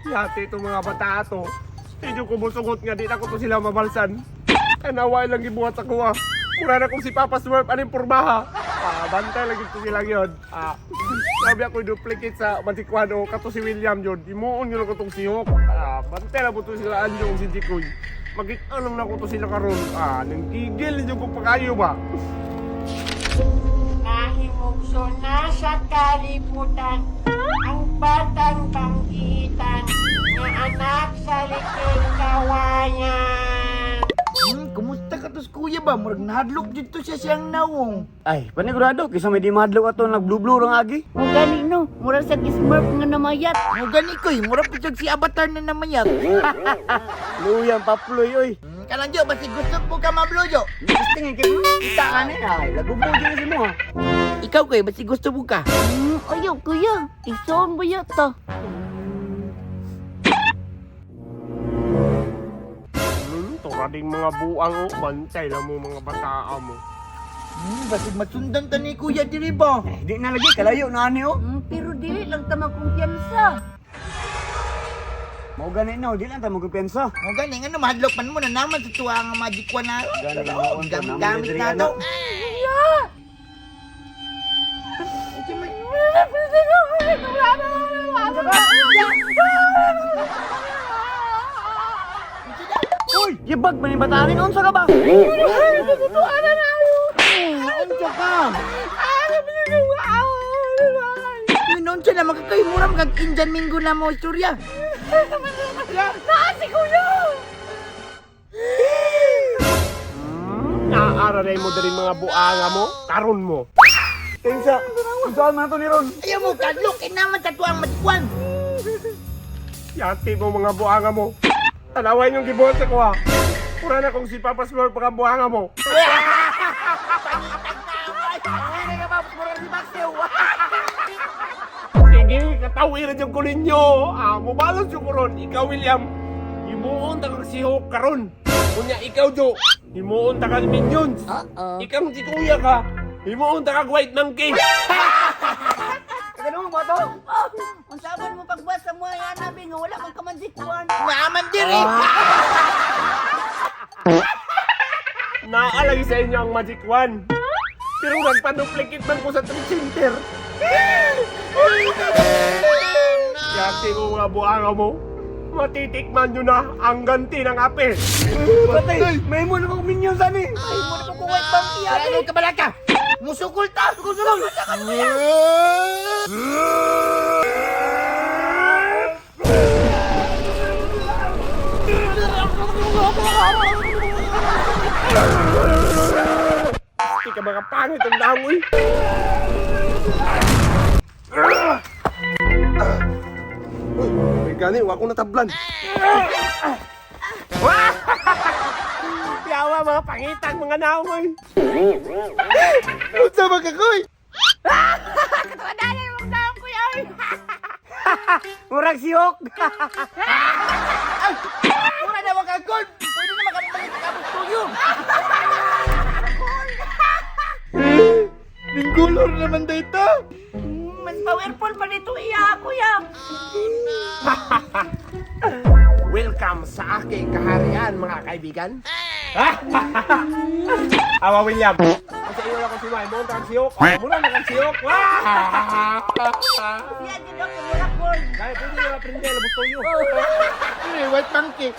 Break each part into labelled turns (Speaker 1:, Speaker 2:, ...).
Speaker 1: Yati itong mga bata ato. Medyo kumusugot nga, di na ko to sila mabalsan. Kanawa lang gibuhat sa kuha. Mura na kong si Papa Smurf, anong pormaha. Ah, bantay lagi to sila yun. Ah, sabi ako duplicate sa Matikwano, kato si William yun. Imuon yun ako tong sihok. Ah, bantay na po to sila anjong si Jikoy. Magkita lang na ko to sila karon. Ah, nang gigil yung ko pakayo ba?
Speaker 2: Nahimugso na sa kalibutan ang batang panggitan nga anak sa liking kawayan.
Speaker 3: Kumusta ka tos kuya ba? Murag nahadlok dito siya siyang nawong.
Speaker 4: Ay, panigurado, kaysa may di mahadlok ato nagblublu rang agi.
Speaker 5: Mo gani no, mura sa Smurf nga namayat.
Speaker 3: Mo gani koy, murag pud si avatar na namayat.
Speaker 4: Luyang paploy oy.
Speaker 3: Kalang jo, basi gusto po ka mablo jo.
Speaker 4: Tingin kay kita ka ni ay, lagubo jud si mo. Ha.
Speaker 3: Ikaw koy, basi gusto po ka.
Speaker 5: Ayaw kuya, igsoon ba yata?
Speaker 1: Luluto ka ding mga buang oh. Bantay lang mo mga bataa mo.
Speaker 3: Basi masundan ta ni kuya diri ba?
Speaker 4: Eh, di na lagi kalayo na ani oh.
Speaker 5: Pero dili lang ta magkumpiyansa.
Speaker 4: Mao gani no, di lang ta magkumpiyansa.
Speaker 3: Mo gani ngano mahadlok man mo na naman sa tuwa nga magic wa na.
Speaker 4: Gani, noon pa
Speaker 3: Gamit
Speaker 4: naman
Speaker 3: gamit
Speaker 4: diri,
Speaker 3: na
Speaker 4: ano?
Speaker 3: to.
Speaker 5: Kuya!
Speaker 4: Uy, yabag man ni bataan ni unsa ka ba?
Speaker 3: Unsa ka? Yun, unsa na makakay mura magag Indian Mingo na mo istorya.
Speaker 5: Naa si kuya!
Speaker 1: Naararay mo diri mga buanga mo, karon mo.
Speaker 4: Kinsa? Unsa man to ni ron?
Speaker 3: Ayaw mo kadlok kay naman sa tuwang magic one.
Speaker 1: Yati mo mga buanga mo. Tanaway yung gibuhat sa kuha. Pura na kung si Papa Smurf mga buanga mo. Sige, katawiran yung kulin nyo. Ah, mubalon yung kuron. Ikaw, William. Himuon ta kang sihok karon. Kunya, ikaw, Jo. Himuon ta kang minions.
Speaker 5: Uh-oh.
Speaker 1: Ikaw, si kuya ka. Himuon ta kang white monkey.
Speaker 4: Ganun ba to?
Speaker 5: Oh, unsa man mo pagbuhat sa mga yanabi nga wala man ka manjikwan.
Speaker 3: Naaman diri.
Speaker 1: Naalagay sa inyo ang Magic One. Pero nagpa-duplicate man ko sa trip center. Yati mo mga buanga mo. Matitikman nyo na ang ganti ng ape.
Speaker 4: Patay, may mo na kong minions ani.
Speaker 5: Ay, mo na po kung white monkey
Speaker 3: Ano ka balaka? Musukol ta. Sukol sukol.
Speaker 1: Hindi ka mga pangit ang dangoy. Uy, may gani, wa akong natablan. Yawa mga pangitang mga naongoy.
Speaker 3: Unsa ba ka koy?
Speaker 5: Katuadalan mo daon kuya. Oy.
Speaker 4: Murag sihok.
Speaker 3: Ay, mura na ka gold. Pwede na makapalit ka abot tuyo. Ninggulor naman dito.
Speaker 5: Mas powerful pa nito iya kuya.
Speaker 1: Welcome sa aking kaharian, mga kaibigan. Awa, William. Sa iyo lang ko si May. Munta ang siyok. Oh, muna na kang siyok. Wah!
Speaker 5: Siya gid ako mura gold.
Speaker 1: Kaya pwede na prinde, labos tuyo.
Speaker 3: Eh, white monkey.
Speaker 5: Ay,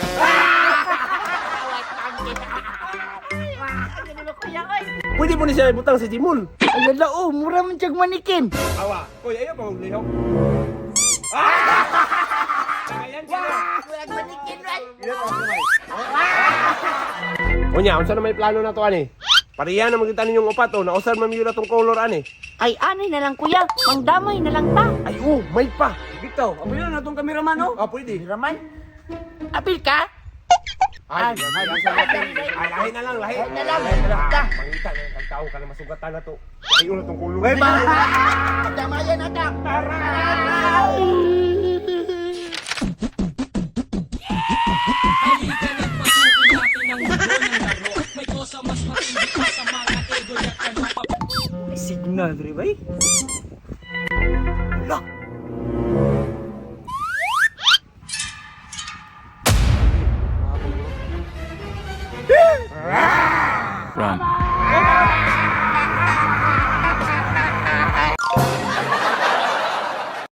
Speaker 5: gid mo kuya oy.
Speaker 1: Pwede mo ni siya ibutang sa Jimul.
Speaker 3: Ay, ala, oh, mura man siyang manikin.
Speaker 1: Awa, kuya, ayaw pa maglihok. Ayan siya.
Speaker 3: Murag manikin, right?
Speaker 1: Unya, unsa na may plano na to ani? Pareha na magkita ninyong upat oh, nausad man na tong color ani.
Speaker 5: Ay anay na lang kuya, mangdamay na lang ta.
Speaker 1: Ay oh, may pa.
Speaker 4: Bitaw, apoy na natong kameraman oh.
Speaker 1: Ah, pwede.
Speaker 3: Raman, apil ka?
Speaker 1: Ay, ay, ay, lahi na lang, lahi.
Speaker 3: Lahi na lang.
Speaker 1: Lahi na lang.
Speaker 3: Ta.
Speaker 1: Mangita na lang tao ka na masugatan na to. Lahi na tong color.
Speaker 4: May ba?
Speaker 3: Damayan na ta.
Speaker 4: May signal diri bay. Hala.
Speaker 6: Run.